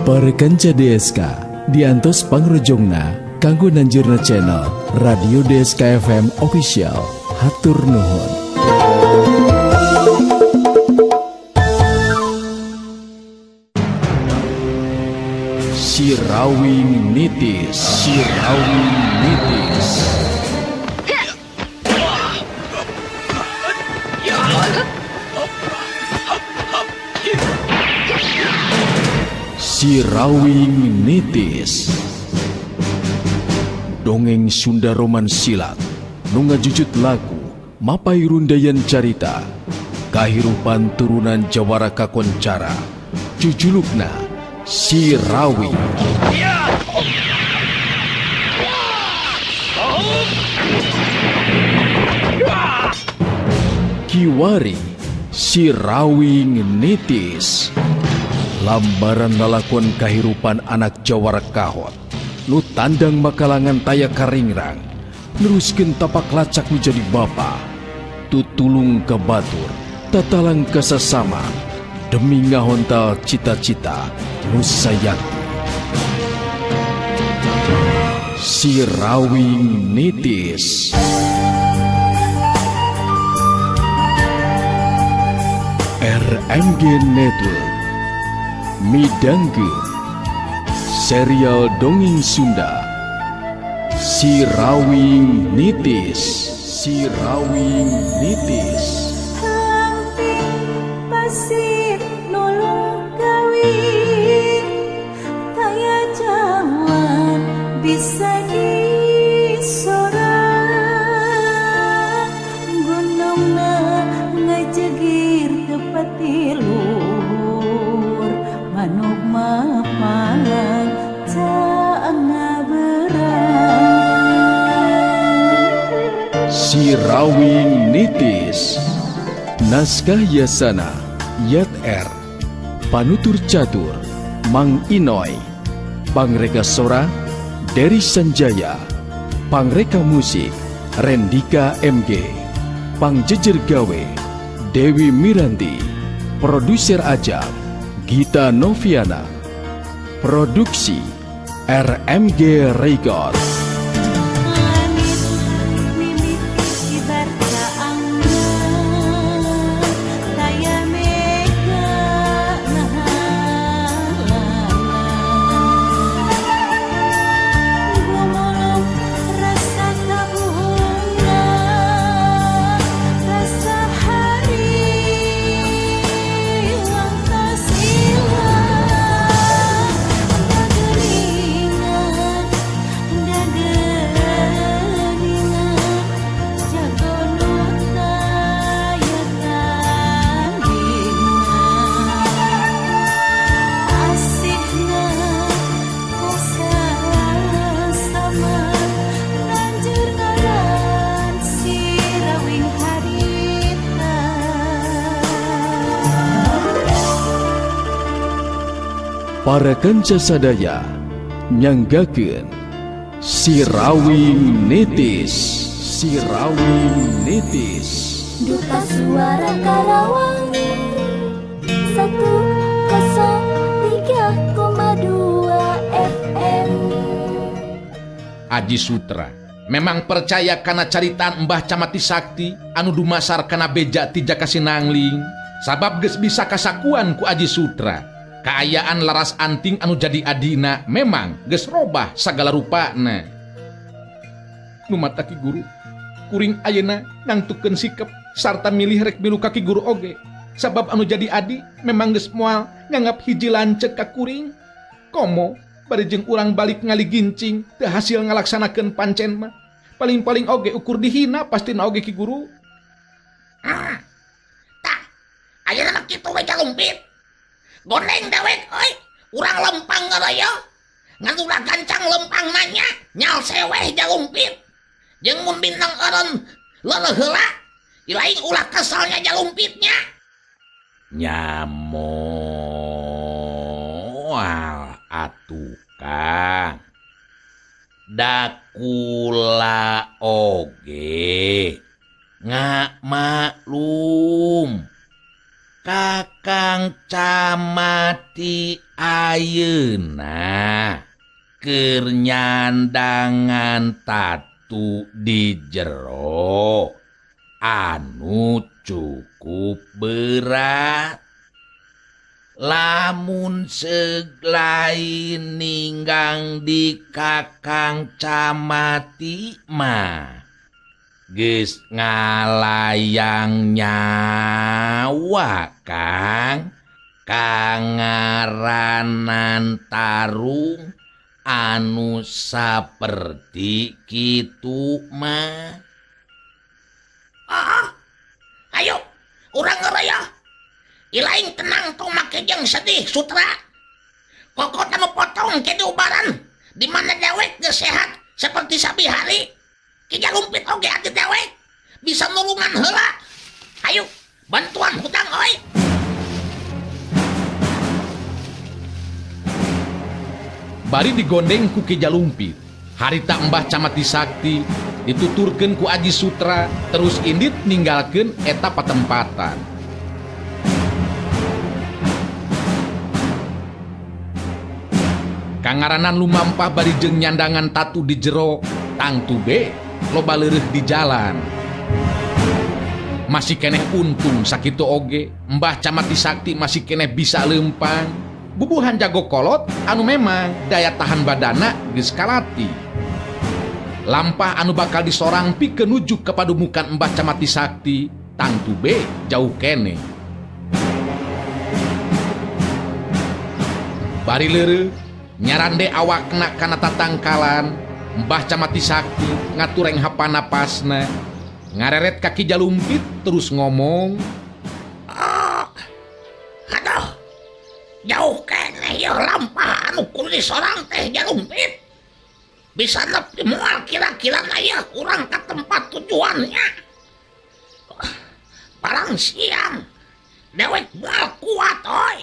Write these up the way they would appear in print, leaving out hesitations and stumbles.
Para kanca DSK diantos pangrojongna kanggo nanjurna channel Radio DSK FM Official. Hatur nuhun. Sirawing Nitis, Sirawing Nitis. Sirawing Nitis. Dongeng Sunda Roman Silat nu ngajujut lagu mapay rundayan carita kahirupan turunan jawara kakoncara jujulukna Sirawing. Kiwari Sirawing Nitis. Lambaran lalakon kahirupan anak jawara kahot nu tandang makalangan taya karingrang neruskeun tapak lacak nu jadi bapa tutulung ka batur tatalang ka sasama demi ngahontal cita-cita nu sayakti. Sirawing Nitis. RMG Network midangkeun serial dongeng Sunda Sirawing Nitis. Sirawing Nitis. Hampir pasir nulung kawin taya jalan bisa disorang gunungna ngajegir tepati luhur manuk mapalang Sirawing Nitis. Naskah Yasana Yat R. Panutur Catur Mang Inoy. Pangreka Sora Dery Sanjaya. Pangreka Musik Rendika MG. Pangjejer Gawe Dewi Miranti. Produser Ajam Gita Noviana. Produksi RMG Record. Para kanca sadaya nyanggakeun Sirawing Nitis. Sirawing Nitis. Duta Suara Karawang 103,2 FM. Aji Sutra memang percaya kana caritaan Mbah Camati Sakti anu dumasar kana beja ti Jaka Sinangling sabab geus bisa kasakuan ku Aji Sutra. Kaayaan Laras Anting anu jadi adina memang geus robah sagala rupana. Nu mata Ki Guru kuring ayeuna nangtukeun sikep sarta milih rek milu ka Ki Guru oge sabab anu jadi adi memang geus moal nganggap hiji lanceuk ka kuring. Komo bari jeung urang balik ngaligincing teu hasil ngalaksanakeun pancen mah paling-paling oge ukur dihina pastina oge Ki Guru. Tah ayeuna mah kitu we jalumpit. Goreng dewek euy, urang lempang ngeroyo. Ngan ulah gancang lempang nanya, nyal seweh jalumpit. Jeung mun bintang eureun leuleuh heula, ilaing ulah kesalnya jalumpitnya. Nyamoal atuh Kang. Dakula oge ngak maklum. Kakak Kakang Camati ayeuna keur nyandangan tatu di jero anu cukup berat. Lamun seglain ninggang di Kakang Camati mah geus ngalayang nyawa Kang, kangaranan tarung anu saperti kitu mah. Ah, ayo urang ngeraya. Ilaing tenang tong make jeung sedih Sutra. Kokot anu potong ke diubaran di mana dewek geus sehat seperti sabi hari. Ki Jalumpit oge atuh dewek bisa nulungan heula. Ayo bantuan hutang oi. Bari digondeng ku Ki Jalumpit. Harita Mbah Camat Sakti dituturkeun ku Aji Sutra terus indit ninggalkeun eta patempatan. Kangaranan lumampah bari jeung nyandangan tatu di jero, tangtu be loba leureuh di jalan. Masih keneh untung sakitu oge, Mbah Camat Sakti masih keneh bisa leumpang. Bubuhan jago kolot anu memang daya tahan badana geus kalati. Lampah anu bakal disorang pikeun nuju ka padumukan Mbah Camat Sakti, tangtu be jauh keneh. Bari leureuh nyarande awakna kana tatangkalan, Mbah Camat Sakti ngatureng hapanapasna, ngareret ka Ki Jalumpit terus ngomong, aduh, jauh keneh ieu lampah anu kudu disorang teh Jalumpit. Bisa nepi moal kira-kira ieu urang ka tempat tujuannya. Parang siang, dewek moal kuat oi.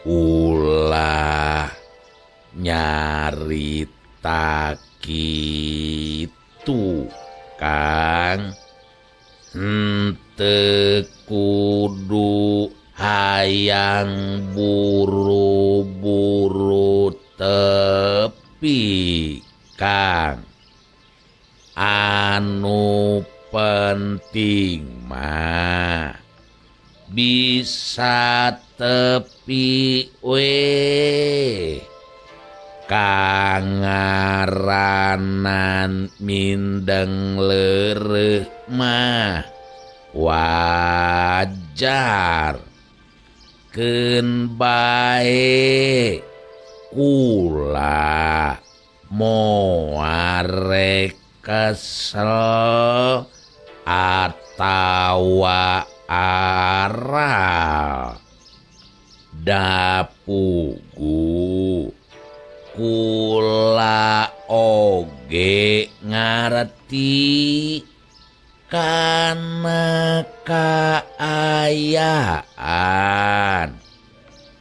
Ulah nyarita kitu Kang, henteu kudu hayang buru-buru tepi Kang. Anu penting mah bisa tepi we. Kangaranan mindeng leureuh mah wajar, keun bae kula moal rek kesel atawa aral. Dapugu kula oge ngarti kana kaayaan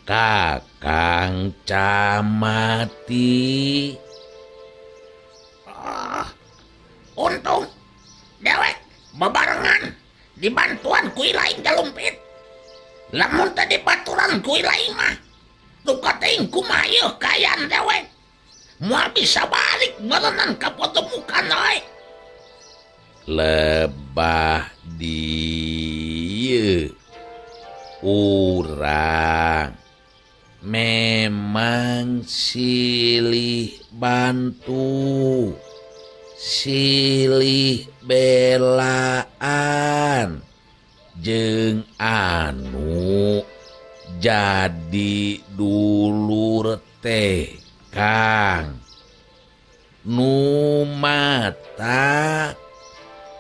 Kakang Camati. Untung dewek bebarengan dibantuan ku Ilaing Jalumpit. Lamun teh dibaturan ku Ilaing mah duka teuing kumaha ieu kaayaan dewek. Moal bisa balik meureunan ka potemukan we. Lebah dieu urang memang silih bantu, silih belaan jeung anu jadi dulur teh Kang. Nu mata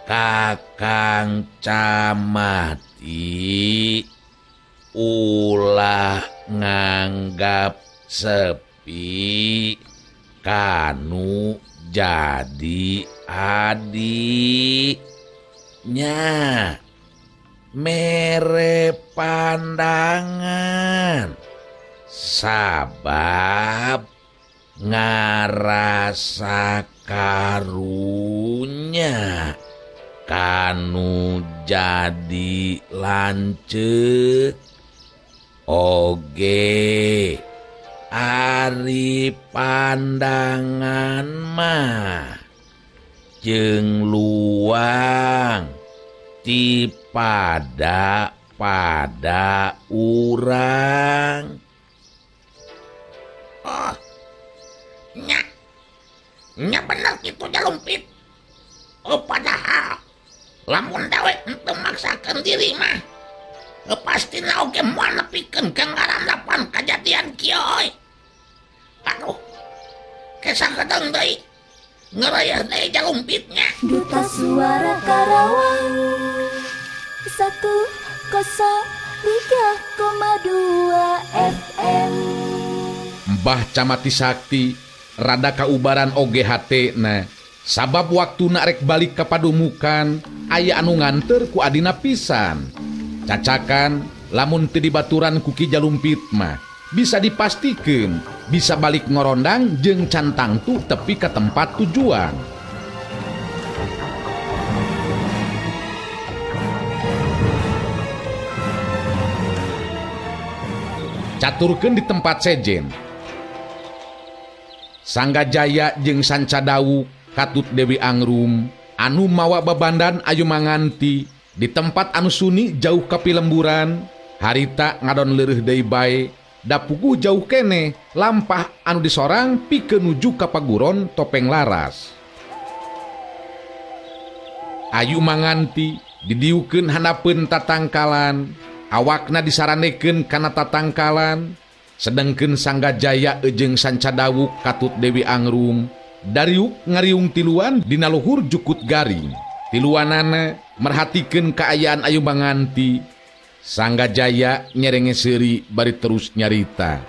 Kakang Camati ulah nganggap sepi kanu jadi adiknya. Mere pandangan sabab ngarasa karunya kanu jadi lanceuk. Oge ari pandangan mah jeung luang ti pada pada urang. Oh, nya, nya bener kitu Jalumpit. Oh padahal lamun dawek henteu maksakeun diri mah pastina oge moal nepikeun ka ngarandapan kajadian kieu euy. Aduh, kesah kedeung deui ngerayah deui Jalumpitnya. Duta Suara Karawang 103,2 FM. Mbah Camati Sakti rada kaubaran oge hatena sabab waktuna rek balik ka padumukan aya anu nganter ku adina pisan. Cacakan lamun teu dibaturan ku Ki Jalumpit mah bisa dipastikeun bisa balik ngorondang jeung can tangtu tepi ka tempat tujuan. Caturkeun di tempat sejen. Sanggajaya jeung Sanca Dawuk katut Dewi Angrum anu mawa babandan Ayu Manganti di tempat anu suni jauh ka pilemburan harita ngadon leureuh deui bae da puguh jauh keneh lampah anu disorang pikeun nuju ka paguron Topeng Laras. Ayu Manganti didiukeun handapeun tatangkalan, awakna disarandekeun kana tatangkalan, sedengkeun Sanggajaya jeung Sanca Dawuk katut Dewi Angrum dariuk ngariung tiluan dina luhur jukut garing. Tiluanana merhatikeun kaayaan Ayu Manganti. Sanggajaya nyerenge seuri bari terus nyarita.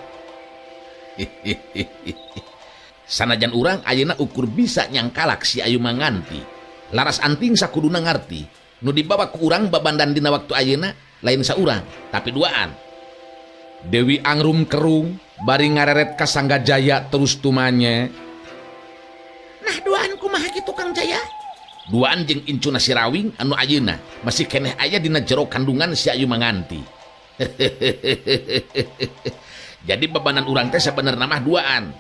Sanajan urang ayeuna ukur bisa nyangkalak si Ayu Manganti. Laras anting sakuduna ngarti. Nu dibawa ku urang babandan dina waktu ayeuna lain saurang, tapi duaan. Dewi Angrum kerung bari ngareret ka Sanggajaya terus tumanya. Nah duaan kumaha kitu Kang Jaya? Duaan jeung incuna si Rawing anu ayeuna masih keneh aya dina jero kandungan si Ayu Manganti. Jadi bebanan urang teh sabenerna mah duaan.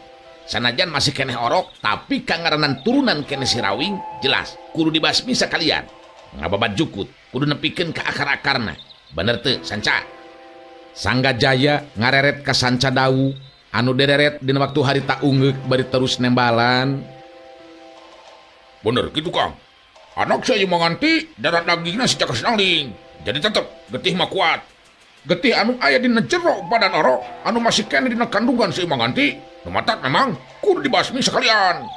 Sanajan masih keneh orok, tapi kangaranan turunan keneh si Rawing jelas kudu dibasmi sakalian. Ngababat jukut, kudu nepikeun ka akar-akarna. Bener teu, Sanca? Sanggajaya ngareret ka Sanca Dawuk anu dereret dina waktu harita ungeuk bari terus nembalan. Bener kitu Kang. Anak si Ayu Manganti darah dagingna si Jaka Sinangling. Jadi tetep getih mah kuat. Getih anu aya dina jero badan orok anu masih keneh dina kandungan si Ayu Manganti. Nu matak memang kudu dibasmi sekalian.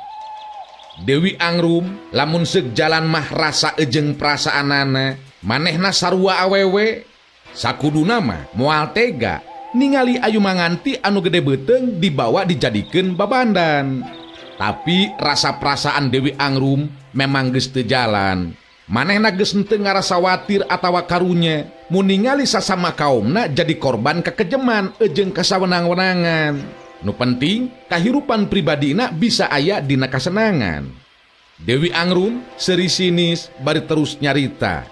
Dewi Angrum lamun seuk jalan mah rasa ejeng perasaanana manehna sarua awewe. Sakuduna mah moal tega ningali Ayu Manganti anu gede beuteung dibawa dijadikeun babandan. Tapi rasa perasaan Dewi Angrum memang geus teu jalan. Manehna geus henteu ngarasa watir atawa karunya mun ningali sasama kaumna jadi korban kekejeman jeung kasawenang-wenangan. Nu penting kahirupan pribadina bisa aya dina kasenangan. Dewi Angrum seuri sinis bari terus nyarita.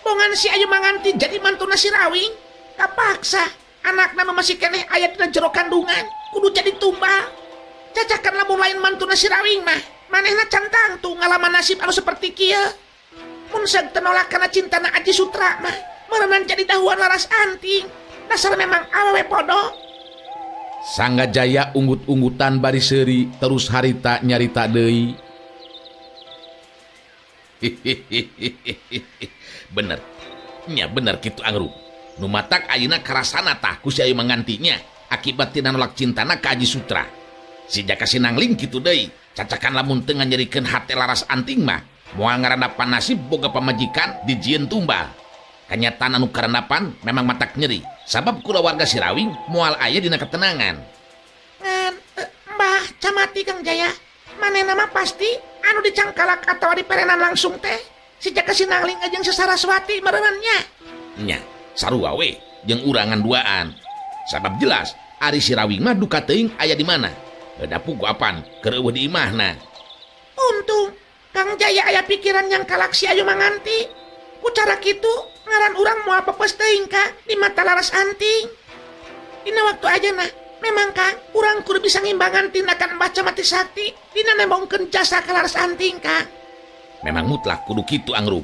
Bongan si Ayu Manganti jadi mantuna si Rawing. Kapaksa anakna masih keneh aya dina jero kandungan kudu jadi tumbal. Cacakan lamun lain mantuna si Rawing mah manehna can tangtu ngalaman nasib anu seperti kieu. Mun seug teu nolak kana cintana Aji Sutra mah meureunan jadi dahuan Laras Anting. Dasar memang awewe bodoh. Sanggajaya unggut-unggutan bari seuri terus harita nyarita deui. Bener. Nya bener kitu Angrum. Nu matak ayeuna karasana tah ku si Ayu Mangantinya akibat tina nolak cintana ka Aji Sutra. Si Jaka Sinangling kitu deui. Cacakan lamun teu nganyerikeun hate Laras Anting mah moal ngarandapan nasib boga pamajikan dijieun tumbal. Kanyataan anu karandapan memang matak nyeri. Sabab kulawarga si Rawing moal aya dina ketenangan. Ngan Mbah Camati Kang Jaya, manehna mah pasti anu dicangkalak atawa diperenan langsung teh si Jaka Sinangling jeung Sesaraswati merenannya. Nya, sarua we jeung urangan duaan. Sabab jelas ari si Rawing mah duka teuing aya di mana. Da pugu apan keur eueuh di imahna. Untung Kang Jaya aya pikiran yang kalak si Ayu Manganti. Ku cara kitu ngaran urang moal pepes teuing Kang di mata Laras Anting. Dina waktu ayeuna memang Kang urang kudu bisa ngimbangan tindakan Mbah Camat Sakti dina nembongkeun jasa ka Laras Anting Kang. Memang mutlak kudu kitu Angrum.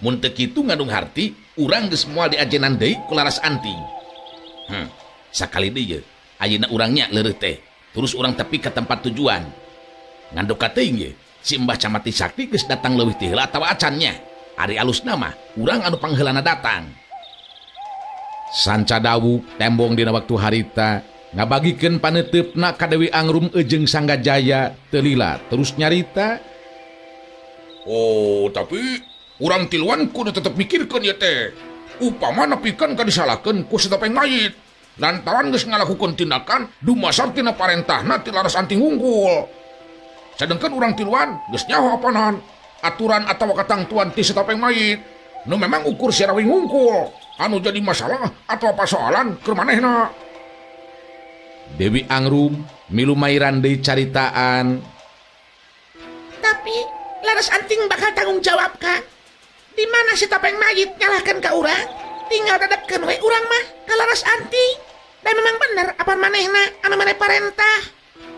Mun teu kitu ngandung harti urang geus moal diajenan deui ku Laras Anting. Sakali deui ye ayeuna urangnya leureuh teh. Terus urang tepi ke tempat tujuan. Ngandung ka teuing ye si Mbah Camat Sakti geus datang leuwih ti heula atawa acannya. Ari alusna mah urang anu pangheulana datang. Sanca Dawuk tembong dina waktu harita ngabagikeun paneuteup-na ka Dewi Angrum jeung Sanggajaya teu lila terus nyarita. Oh, tapi urang tiluan kudu tetep mikirkeun ieu teh. Upama nepikeun ka disalahkeun ku si topeng mayit. Lantaran geus ngalakukeun tindakan dumasar tina parentahna ti Laras Anting wungkul. Sedengkeun urang tiluan geus nyaho apanan aturan atawa katangtuan ti si topeng mayit. Nu memang ukur Sirawing wungkul anu jadi masalah atau persoalan keur manehna. Dewi Angrum milu mairan deui caritaan. Tapi Laras Anting bakal tanggung jawab Kang. Di mana si topeng mayit nyalahkeun ka urang? Tinggal dadepkeun we urang mah ka Laras Anting. Dan memang bener apa manehna anu mere parentah.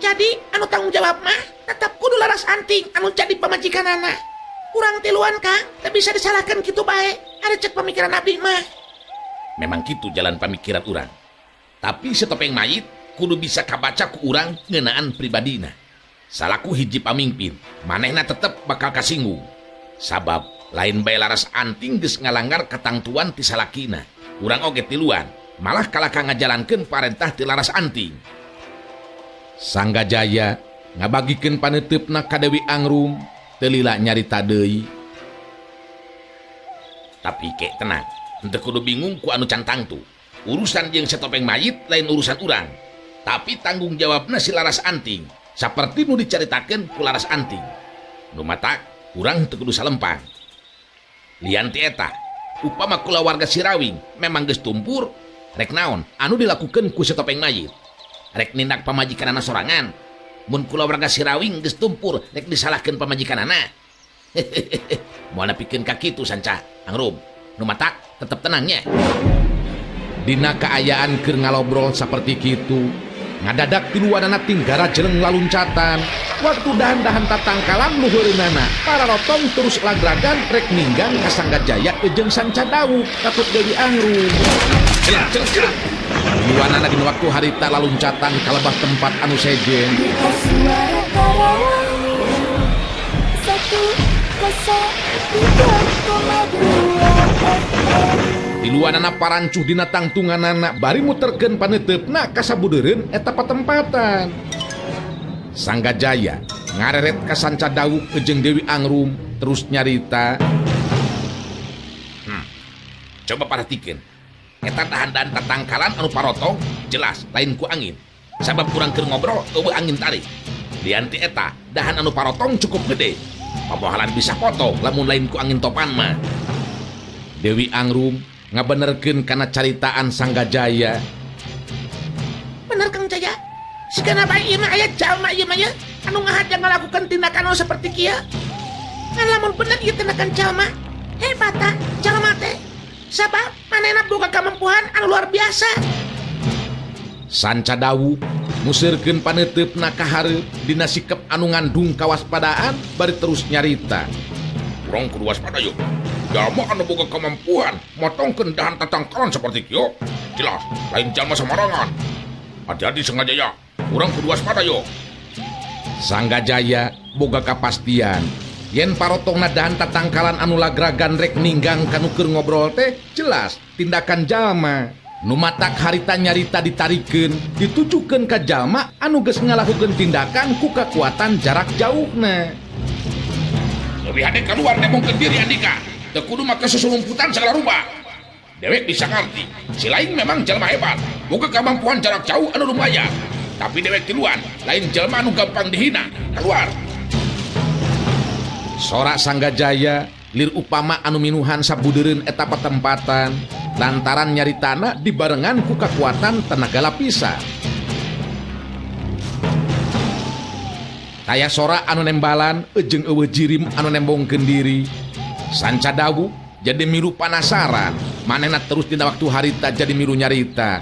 Jadi anu tanggung jawab mah tetap kudu Laras Anting anu jadi pamajikanana. Urang tiluan Kang, teu bisa disalahkeun kitu bae. Ada cek pamikiran abdi mah. Memang kitu jalan pamikiran urang. Tapi si topeng mayit kudu bisa kabaca ku urang ngeunaan pribadina. Salaku hiji pamimpin, manehna tetep bakal kasinggung. Sabab lain bae Laras Anting geus ngalanggar katangtuan ti salakina. Urang oge tiluan, malah kalaka ngajalankeun parentah ti Laras Anting. Sanggajaya ngabagikeun paneuteup-na ka Dewi Angrum, teu lila nyarita deui. Tapi ke tenang, henteu kudu bingung ku anu can tangtu. Urusan jeung si topeng mayit lain urusan urang. Tapi tanggung jawabna si Laras Anting, saperti nu dicaritakeun ku Laras Anting. Nu matak urang teu kudu salempang. Lian ti eta, upama kulawarga Sirawing memang geus tumpur, rek naon anu dilakukeun ku si topeng mayit? Rek nindak pamajikanana sorangan. Mun kulawarga Sirawing geus tumpur, rek disalahkeun pamajikanana. Moal nepikeun ka kitu Sanca, Angrum. Nu matak tetep tenangnya. Dina kaayaan keur ngalobrol saperti kitu, ngadadak tiluanana tinggara jeleng laluncatan. Waktu dahan-dahan tatangkalan luhureunana, para rotong terus lagragan rek ninggang ka Sanggajaya jeung Sanca Dawuk katut Dewi Angrum. Jeleng jeleng jeleng. Tiluanana dina waktu harita laluncatan kalebah tempat anu sejen. Suara Karawang 103,2 FM. Tiluanana parancuh dina tangtunganana bari muterkeun paneuteup-na ka sabudeureun eta patempatan. Sanggajaya ngareret ka Sanca Dawuk jeung Dewi Angrum terus nyarita. Coba perhatikeun. Eta dahan-dahan tatangkalan anu parotong jelas lain ku angin. Sabab urang keur ngobrol eueuh angin tarik. Lian ti eta dahan anu parotong cukup gede. Pamohalan bisa potong lamun lain ku angin topan mah. Dewi Angrum ngabenerkeun kana caritaan Sanggajaya. Bener Kang Jaya. Sigana bae ieu mah aya jalma ieu mah ye anu ngahaja ngalakukeun tindakan anu saperti kieu. Ngan lamun bener ieu tindakan jalma, hebat ta jalma teh. Sabab manehna boga kamampuan anu luar biasa. Sanca Dawuk museurkeun paneuteup-na ka hareup dina sikep anu ngandung kawaspadaan bari terus nyarita. Urang kudu waspada yuk. Jalma anu boga kemampuan motongkeun dahan tatangkalan seperti kieu, jelas lain jalma samarangan. Hati-hati Sanggajaya, urang kudu waspada yuk. Sanggajaya boga kapastian yen parotongna dahan tatangkalan anu lagragan rek ninggang kanu keur ngobrol teh jelas tindakan jalma. Nu matak harita nyarita ditarikeun ditujukeun ka jalma anu geus ngalakukeun tindakan ku kakuatan jarak jauhna. Lebih hade keluar nemongkeun diri andika. Teu kudu make susulumputan segala rupa. Dewek bisa ngarti, si lain memang jalma hebat, boga kemampuan jarak jauh anu lumayan. Tapi dewek tiluan, lain jalma anu gampang dihina. Keluar. Sorak Sanggajaya lir upama anu minuhan sabudeureun eta patempatan lantaran nyaritana dibarengan ku kakuatan tenaga lapisa. Taya sora anu nembalan jeung eueuh jirim anu nembongkeun diri. Sanca Dawuk jadi milu panasaran. Manehna terus dina waktu harita jadi milu nyarita.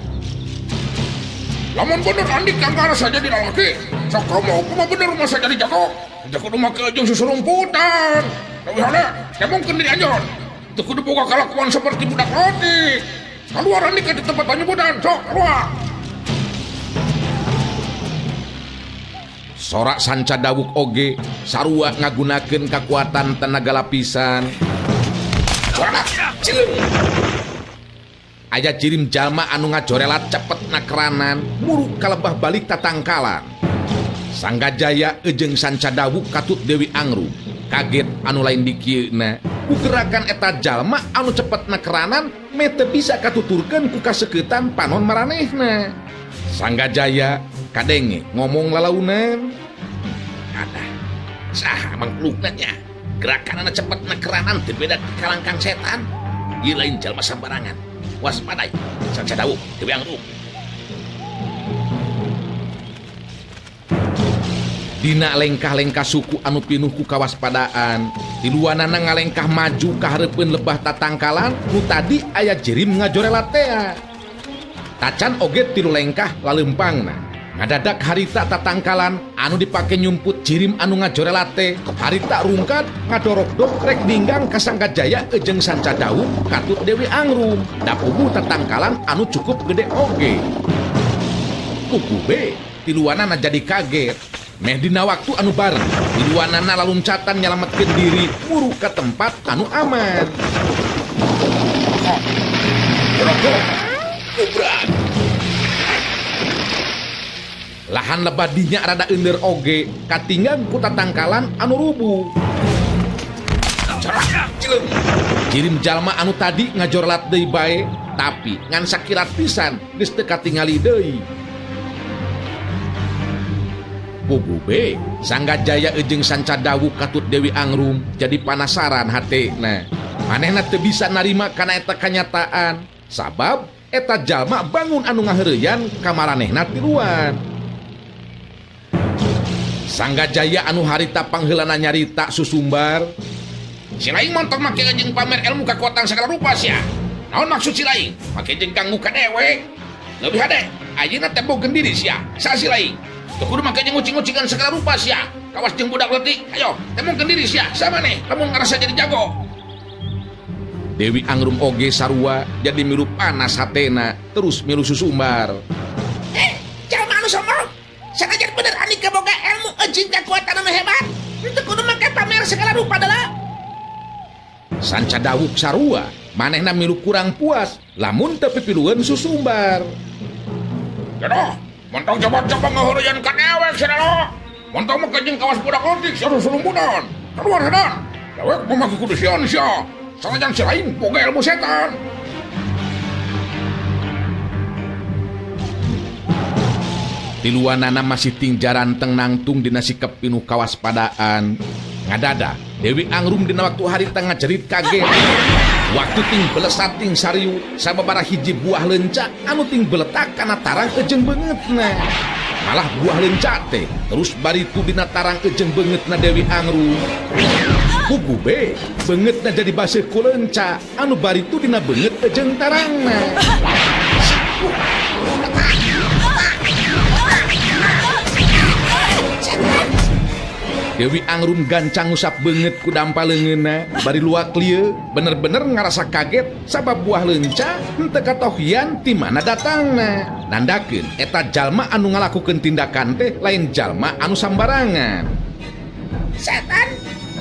Lamun bener Andika ngarasa jadi lalaki, sok komo kumaha bener masa jadi jago. Teu kudu make jeung susurumputan. Leuwih hade, tembongkeun diri anjeun. Teu kudu boga kalakuan seperti budak leutik. Keluar Andika di tempat panyebutan, sok keluar. Sorak Sanca Dawuk oge sarua ngagunakeun kakuatan tenaga lapisan. Aya jirim jalma anu ngajorelat cepet nakranan muruk kalebah balik tatangkalan. Sanggajaya ejeng Sanca Dawuk katut Dewi Angrum kaget anu lain dikieuna ku gerakan eta jalma anu cepet nakranan meh teu bisa katuturkeun ku kasekeutan panon maranehna. Sanggajaya kadenge ngomong lalaunan. Ada saha mangklukna nya gerakanana cepet nakranan teu beda ti kalangkang setan. Ieu lain jalma sambarangan. Waspadai Sanca Dawuk Dewi Angrum. Dina lengkah-lengkah suku anu pinuh ku kawaspadaan, tiluanana ngalengkah maju ka hareupeun lebah tatangkalan nu tadi aya jirim ngajorelat tea. Tacan oge tilu lengkah laleumpangna. Ngadadak harita tatangkalan anu dipake nyumput jirim anu ngajorelat teh, harita rungkad ngadorok-dok rek ninggang ka Sanggajaya ejeng Sanca Dawuk katut Dewi Angrum. Da puguh tatangkalan anu cukup gede oge. Kuku be tiluanana jadi kaget. Meh dina waktu anu bareng, tiluanana laluncatan nyalametkeun diri muru ka tempat anu aman. Lahan lebah dinya rada ender oge, katinggang ku tatangkalan anu rubuh. Jirim jalma anu tadi ngajorlat deui bae, tapi ngan sakilat pisan geus teu katingali deui. Puguh be, Sanggajaya ejeng Sanca Dawuk katut Dewi Angrum jadi panasaran hatena. Manehna teu bisa narima kana eta kanyataan, sabab eta jalma bangun anu ngaheureuyan ka maranehna tiluan. Sanggajaya anu harita pangheulana nyarita susumbar. Si laing montong make jeung pamer ilmu kakuatan segala rupa sia. Naon maksud si laing? Make jeung ganggu ka dewek. Leuwih hade, ayeuna tembongkeun diri sia. Sa si laing. Teu kudu make jeung ngucing-ngucingan segala rupa sia. Kawas jeung budak leutik, ayo tembongkeun diri sia. Samaneh lamun ngarasa jadi jago. Dewi Angrum oge sarua jadi milu panas hatena, terus milu susumbar. Jalma anu sombong. Sanajan bener Andika boga ilmu jeung kakuatan anu hebat, teu kudu make pamer segala rupa deuleu. Sanca Dawuk sarua, manehna milu kurang puas lamun teu pipilueun susumbar. Jodoh, montong coba-coba ngaheureyan ka dewek sia lo. Montong make jeung kawas budak leutik sia sulumbunan. Keluar sedan. Dewek mah make kudu sieun sia. Sanajan si lain boga ilmu setan. Tiluanana masih tingjaran teng nangtung dina sikep pinuh kawaspadaan. Ngadada Dewi Angrum dina waktu harita ngajerit kaget. Waktu ting belesat ting sariu sababaraha hiji buah lenca anu ting beletak kana tarang ejeng beungeutna. Malah buah lenca teh terus baritu dina tarang ejeng beungeutna Dewi Angrum. Kubu be beungeutna jadi baseuh ku lenca anu baritu dina beungeut ejeng tarangna. Dewi Angrum gancang ngusap beungeut ku dampa leungeunna bari luak lieu bener-bener ngarasa kaget sabab buah lenca henteu katohian ti mana datangna. Nandakeun eta jalma anu ngalakukeun tindakan teh lain jalma anu sambarangan. Setan,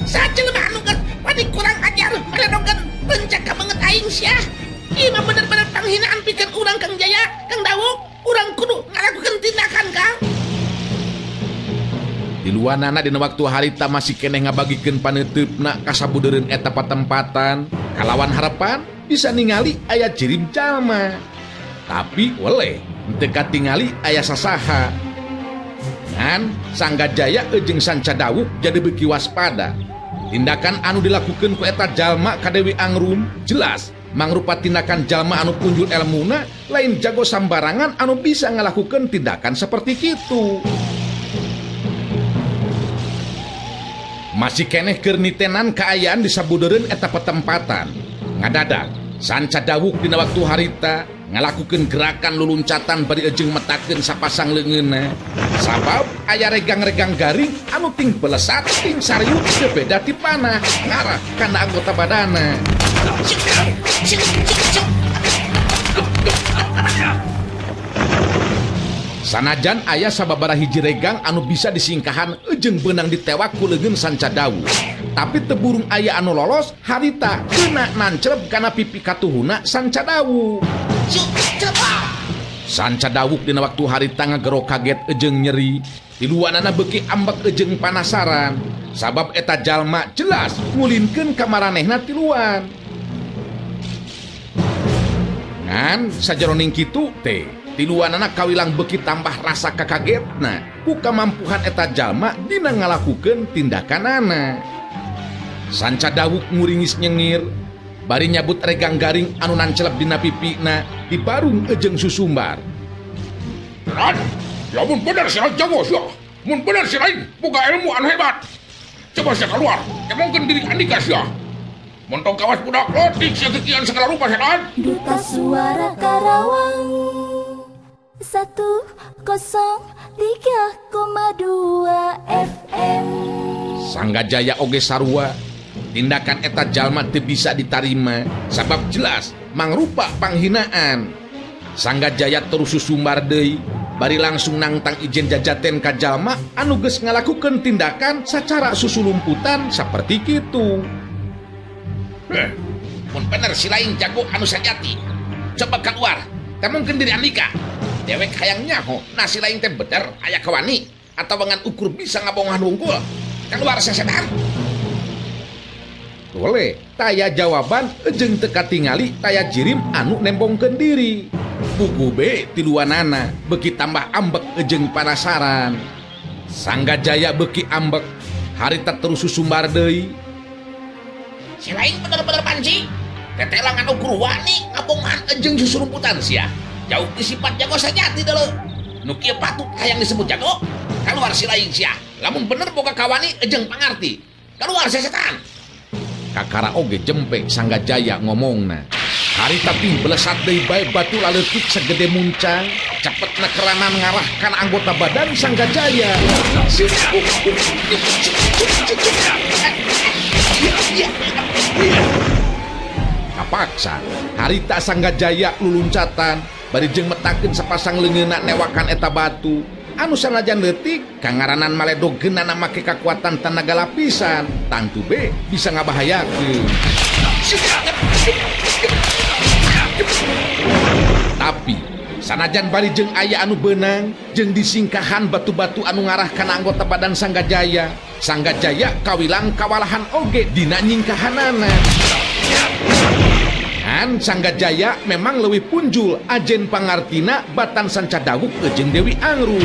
sajelema anu geus wani kurang ajar maledogeun lenca ka beungeut aing sia. Ieu mah bener-bener panghinaan pikeun urang Kang Jaya, Kang Dawuk, urang kudu ngalakukeun tindakan Kang. Tiluanana dina waktu harita masih keneh ngabagikeun paneuteup-na ka sabudeureun eta patempatan kalawan harapan bisa ningali aya jirim jalma. Tapi weleh henteu katingali aya sasaha. Ngan Sanggajaya jeung Sanca Dawuk jadi beuki waspada. Tindakan anu dilakukeun ku eta jalma ka Dewi Angrum jelas mangrupa tindakan jalma anu punjul elmuna lain jago sambarangan anu bisa ngalakukeun tindakan seperti kitu. Masih keneh keur nitenan kaayaan di sabudeureun eta patempatan. Ngadadak Sanca Dawuk dina waktu harita ngalakukeun gerakan luluncatan bari ejeng metakeun sapasang leungeunna. Sabab aya regang-regang garing anu ting belesat ting sariut teu beda ti panah ngarah kana anggota badana. Sanajan aya sababaraha hiji regang anu bisa disingkahan ejeng beunang ditewak ku leungeun Sanca Dawuk. Tapi teu burung aya anu lolos harita kena nancreb kana pipi katuhuna Sanca Dawuk. Sanca Dawuk dina waktu harita ngagero kaget ejeng nyeri. Tiluanana beuki ambek ejeng panasaran. Sabab eta jalma jelas ngulinkeun ka maranehna tiluan. Ngan sajeroning kitu teh tiluanana kawilang beuki tambah rasa kakagetna ku kamampuhan eta jalma dina ngalakukeun tindakanana. Sanca Dawuk nguringis nyengir bari nyabut regang garing anu nancelep dina pipina dibarung ejeng susumbar. Ran, lamun bener si jago sia. Mun bener si lain boga ilmu anu hebat. Coba sia keluar, kemongkeun diri andika sia. Montong kawas budak lotik sia kikian segala rupa setan. Duta Suara Karawang 103,2 FM. Sanggajaya oge sarua. Tindakan eta jalma teu bisa ditarima sabab jelas mangrupa panghinaan. Sanggajaya terus susumbar deui bari langsung nangtang ijen jajaten ka jalma anu geus ngalakukeun tindakan sacara susulumputan saperti kitu. Mun bener si lain jago anu sajati. Coba keluar, teu mungkin diri andika. Dewek hayang nyaho, nah si lain teh bener aya kawani atawa ngan ukur bisa ngabongan wungkul. Keluar sesetan. Boleh, taya jawaban ejeng teu katingali taya jirim anu nembongkeun diri. Pugu be tiluanana beuki tambah ambek ejeng panasaran. Sanggajaya beuki ambek, harita terus susumbar deui. Si lain bener-bener panci. Tetelang anu ukur wani ngabongan ejeng susurumputan sia. Jauh di sifat jago sajati deuleu. Nu kieu patut hayang disebut jago. Keluar si lain sia. Lamun bener boga kawani ejeng pangarti. Keluar sesetan. Kakara oge jempe Sanggajaya ngomongna. Harita ting belesat deui bae batu laleutik segede muncang, cepetna keranan ngarah kana anggota badan Sanggajaya. Kapaksa harita Sanggajaya luluncatan bari jeung metakeun sapasang leungeunna newakan eta batu. Anu sanajan leutik kangaranan maledogeunana make kakuatan tenaga lapisan tangtu be bisa ngabahayakeun. Tapi sanajan bari jeung aya anu beunang jeung disingkahan batu-batu anu ngarah kana anggota badan Sanggajaya, Sanggajaya kawilang kawalahan oge dina nyingkahanana. Ngan Sanggajaya memang leuwih punjul ajen pangartina batan Sanca Dawuk jeung Dewi Angrum.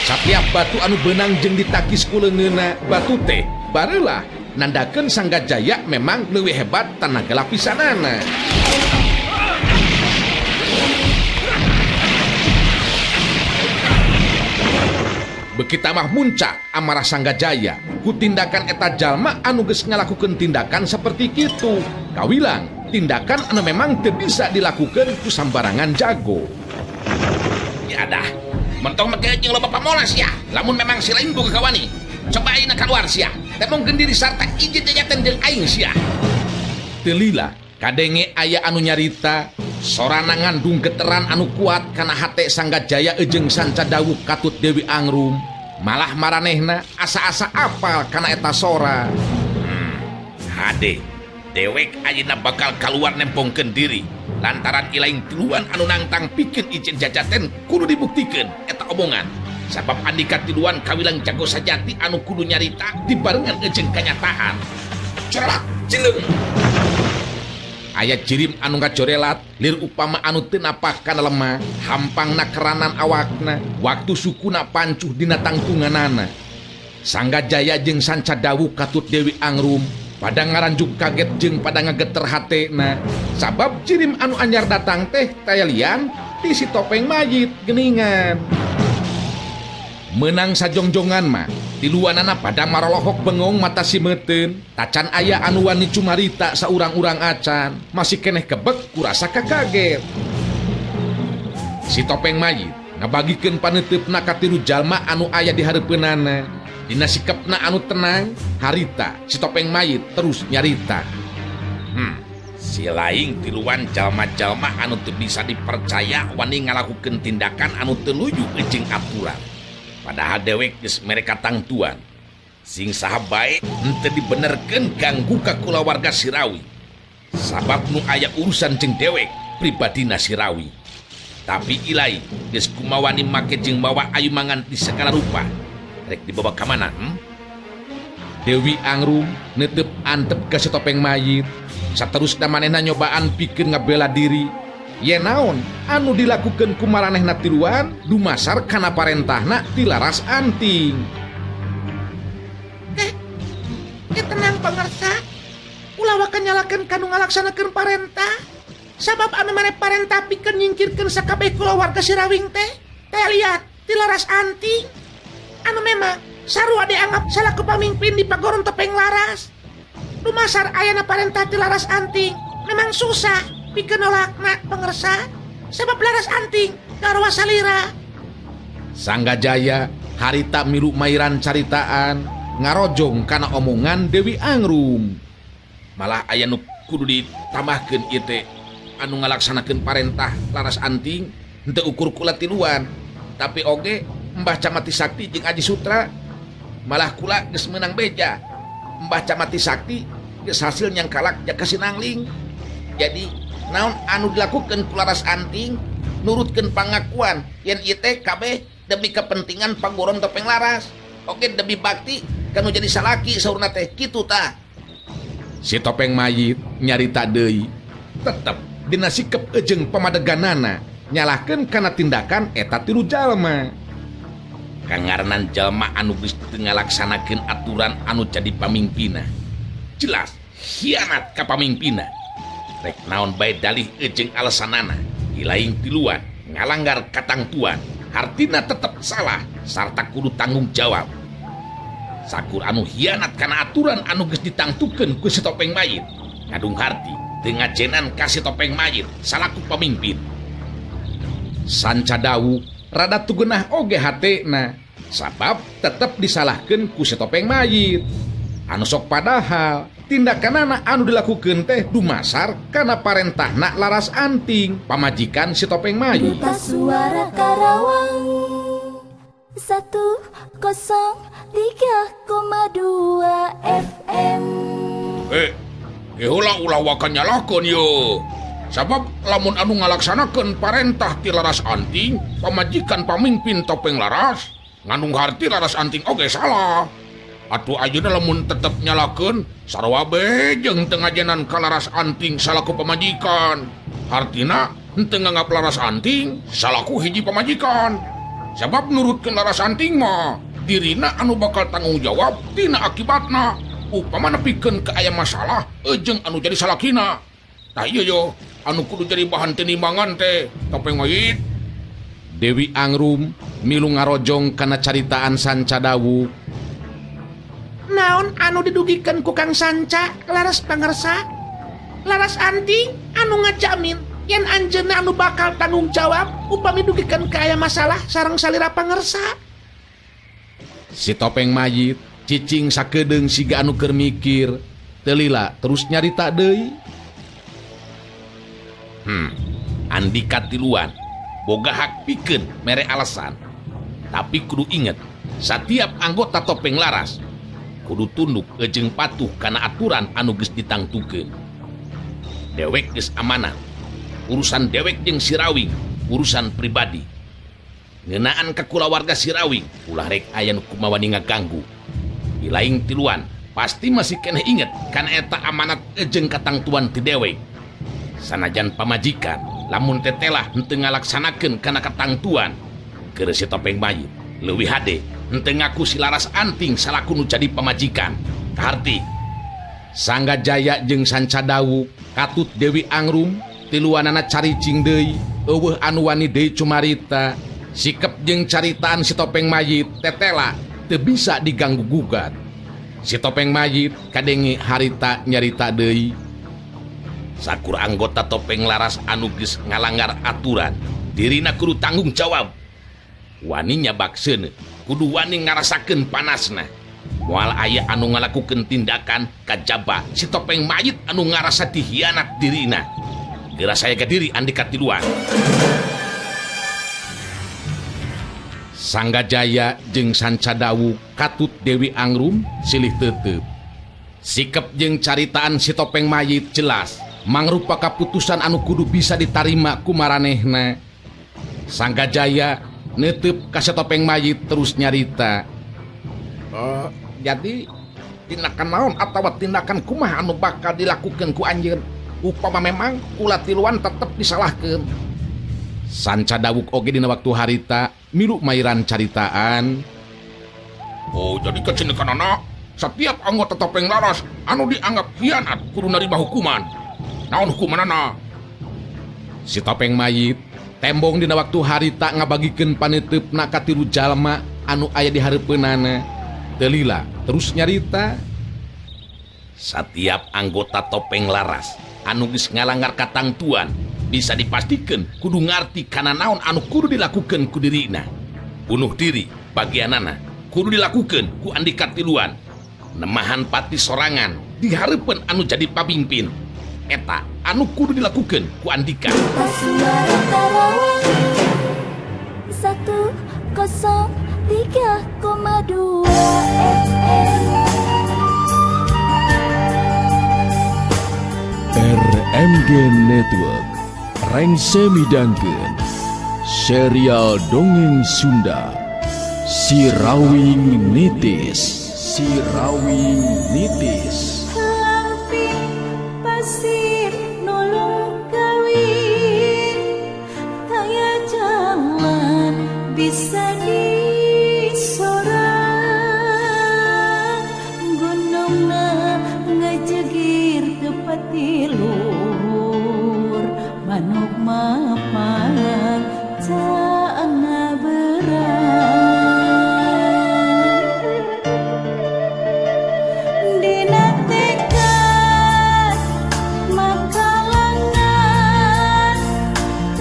Satiap batu anu beunang jeung ditakis ku leungeunna batu teh bareulah nandakeun Sanggajaya memang leuwih hebat tanaga lapisanana. Beuki tambah muncak amarah Sanggajaya ku tindakan eta jalma anu geus ngalakukeun tindakan seperti kitu. Kawilang tindakan anu memang teu bisa dilakukeun ku sambarangan jago. Ya dah, mentong make jeung loba pamolas sia. Lamun memang si lain boga kawani, coba ayeuna kaluar sia. Teu mungkin diri sarta ijin jajaten jeung aing sia. Teu lila kadenge aya anu nyarita sorana ngandung geteran anu kuat kana hate Sanggajaya ejeng Sanca Dawuk katut Dewi Angrum. Malah maranehna asa-asa apal kana eta sora. Hade, dewek ayeuna bakal kaluar nempongkeun diri lantaran ilaing tiluan anu nangtang pikeun ijen jajaten kudu dibuktikeun eta omongan. Sabab andika tiluan kawilang jago sajati anu kudu nyarita dibarengan ejeng kanyataan. Cerat cileung. Aya jirim anu ngajorelat lir upama anu teu napak kana lemah hampangna keranan awakna waktu sukuna pancuh dina tangtunganana. Sanggajaya jeung Sanca Dawuk katut Dewi Angrum pada ngaranjuk kaget jeung pada ngageter hatena sabab jirim anu anyar datang teh taya lian ti si topeng mayit geningan. Menang sajongjongan mah tiluanana pada marolohok bengong mata simeuten tacan aya anu wani cumarita saurang-urang acan masih keneh kebek kurasa kakaget. Si topeng mayit ngabagikeun paneuteup ka tilu jalma anu aya di hareupeunana. Dina sikepna anu tenang harita si topeng mayit terus nyarita. Si laing tiluan jalma-jalma anu teu bisa dipercaya wani ngalakukeun tindakan anu teu luyu jeung aturan. Padahal dewek geus mere katangtuan. Sing saha bae henteu dibenerkeun ganggu ka kulawarga Sirawi. Sabab nu aya urusan jeung dewek pribadina Sirawi. Tapi ilai geus kumawani make jeung mawa ayu mangan di segala rupa. Rek dibawa ka mana? Dewi Angrum netep antep ka si topeng mayit. Saterusna manehna nyobaan pikeun ngabela diri. Ye naon anu dilakukeun ku maranehna tiluan dumasar kana parentahna ti Laras Anting. Tenang pangersa. Ulah waka nyalakeun kanu ngalaksanakeun parentah. Sabab anu mere parentah pikeun nyingkirkeun sakabeh kulawarga Sirawing teh. Teh liat ti Laras Anting. Anu memang sarua dianggap salaku pamimpin di pagoron topeng laras. Dumasar ayana parentah ti Laras Anting memang susah pikeun nolakna pangersa. Sabab Laras Anting garwa salira. Sanggajaya harita milu mairan caritaan ngarojong kana omongan Dewi Angrum. Malah aya nu kudu ditambahkeun ieu teh anu ngalaksanakeun parentah Laras Anting henteu ukur kula tiluan, tapi oge Mbah Camati Sakti jeung Aji Sutra. Malah kula geus meunang beja. Mbah Camati Sakti geus hasil nyangkalak Jaka Sinangling. Jadi naon anu dilakukeun ku Laras Anting nurutkeun pangakuan yen ieu teh kabeh demi kepentingan pagoron topeng laras. Oge demi bakti kanu jadi salaki saurna teh kitu tah. Si topeng mayit nyarita deui tetep dina sikep jeung pamadeganana nyalahkeun kana tindakan eta tilu jalma. Kangarnan jalma anu geus teu ngalaksanakeun aturan anu jadi pamimpina. Jelas hianat ka pamimpina. Rek naon bae dalih jeung alasanana, ilaing tiluan ngalanggar katangtuan, hartina tetep salah sarta kudu tanggung jawab. Sakur anu hianat kana aturan anu geus ditangtukeun ku si topeng mayit, ngadung harti teu ngajenan ka si topeng mayit salaku pamimpin. Sanca dawuh rada tugenah oge hatena, sabab tetep disalahkeun ku si topeng mayit. Anu sok padahal tindakanana anu dilakukeun teh dumasar kana parentahna Laras Anting, pamajikan si topeng mayit. Duta Suara Karawang 103,2 FM. Heula ulah waka nyalahkeun ye. Sabab lamun anu ngalaksanakeun parentah ti Laras Anting, pamajikan pamimpin topeng laras, ngandung harti Laras Anting oge salah. Atuh ayeuna lamun tetep nyalakeun, sarua bae jeung teu ngajenan ka Laras Anting salaku pamajikan. Hartina henteu nganggap Laras Anting salaku hiji pamajikan. Sabab nurutkeun Laras Anting mah dirina anu bakal tanggung jawab tina akibatna. Upama nepikeun ka aya masalah jeung anu jadi salakina. Tah ieu yo anu kudu jadi bahan tinimbangan teh topeng mayit. Dewi Angrum milu ngarojong kana caritaan Sanca Dawuk. Naon anu didugikeun ku Kang Sanca laras pangersa? Laras Anting anu ngajamin yen anjeunna anu bakal tanggung jawab upami dugikeun ka aya masalah sareng salira pangersa. Si topeng mayit cicing sakedeung siga anu keur mikir, teu lila terus nyarita deui. Andika tiluan boga hak pikeun mere alasan. Tapi kudu inget, setiap anggota topeng laras kudu tunduk jeung patuh kana aturan anu geus ditangtukeun. Dewek geus amanat. Urusan dewek jeung Sirawing, urusan pribadi. Ngeunaan ka kulawarga Sirawing, ulah rek aya nu kumawani ngaganggu. Ilaing tiluan pasti masih keneh inget kana eta amanat jeung katangtuan ti dewek. Sanajan pamajikan lamun tetelah henteu ngalaksanakeun kana katangtuan, keur si topeng mayit leuwih hade henteu ngaku si Laras Anting salaku nu jadi pamajikan. Kaharti Sanggajaya jeung Sanca Dawuk katut Dewi Angrum tiluanana caricing deui, eueuh anu wani deui cumarita. Sikep jeung caritaan si topeng mayit tetela teu bisa diganggu gugat. Si topeng mayit kadenge harita nyarita deui. Sakur anggota topeng laras anu geus ngalanggar aturan, dirina kudu tanggung jawab. Wani nyabak seuneu, kudu wani ngarasakeun panasna. Moal aya anu ngalakukeun tindakan kajaba si topeng mayit anu ngarasa dihianat dirina. Geura saya ka diri andika tiluan. Sanggajaya jeung Sancadawu katut Dewi Angrum silih tetep. Sikep jeung caritaan si topeng mayit jelas mangrupa kaputusan anu kudu bisa ditarima ku maranehna. Sanggajaya netep ka si topeng mayit terus nyarita. Jadi tindakan naon atawa tindakan kumaha anu bakal dilakukeun ku anjeun upama memang kula tiluan tetep disalahkeun. Sancadawuk oge dina waktu harita milu mairan caritaan. Oh, jadi kacinekanana setiap anggota topeng laras anu dianggap hianat kudu narima hukuman. Naon hukumanana? Si topeng mayit tembong dina waktu harita ngabagikeun paneuteup ka tilu jalma anu aya di hareupeunana. Teu lila terus nyarita. Setiap anggota topeng laras anu geus ngalanggar katangtuan bisa dipastikan kudu ngarti kana naon anu kudu dilakukan ku dirina. Bunuh diri bagianana kudu dilakukan ku andika tiluan. Nemahan pati sorangan dihareupeun anu jadi pamimpin. Eta anu kudu dilakukan ku andika. Suara Karawang 103,2 FM RMG Network Rengse midangkeun serial dongeng Sunda Sirawing Nitis. Sirawing Nitis. Lamping pasir nulung kawin, taya jalan bisa disorang, gunungna ngejegir tepati luhur, manuk mapang caangna berang. Dina tekad makalangan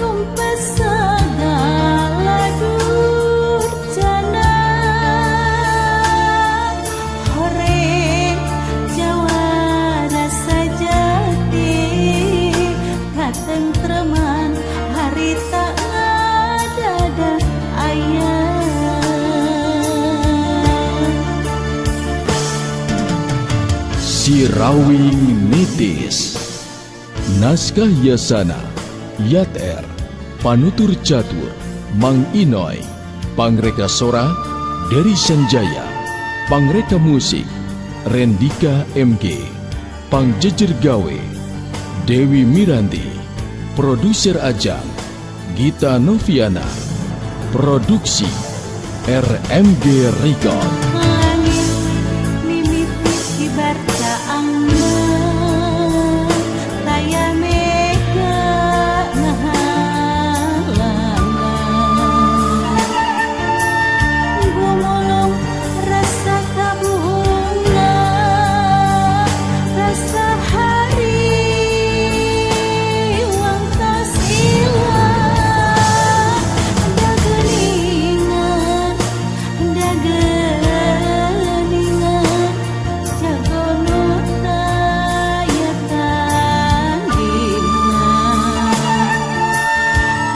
tumpes segala durjana, horeng jawara sajati katentreman harita ngadada aya. Sirawing Nitis. Naskah Yasana, Yat R, Panutur Catur, Mang Inoy, Pangreka Sora, Dery Sanjaya, Pangreka Musik, Rendika MG, Pangjejer Gawe, Dewi Miranti, Produser Ajang, Gita Noviana, Produksi RMG Record. Langit mimiti kibar caangna, taya mega ngahalangan, gumulung rasa kabunga, rasa hari wang tas ilang, dageningan dageningan jago nu taya tandingan,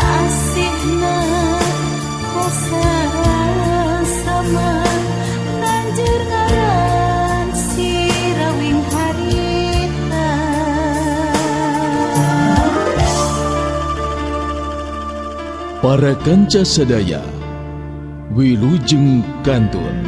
asihna sama nanjur ngaran sirawing harita. Para kanca sadaya, wilujeng kantun.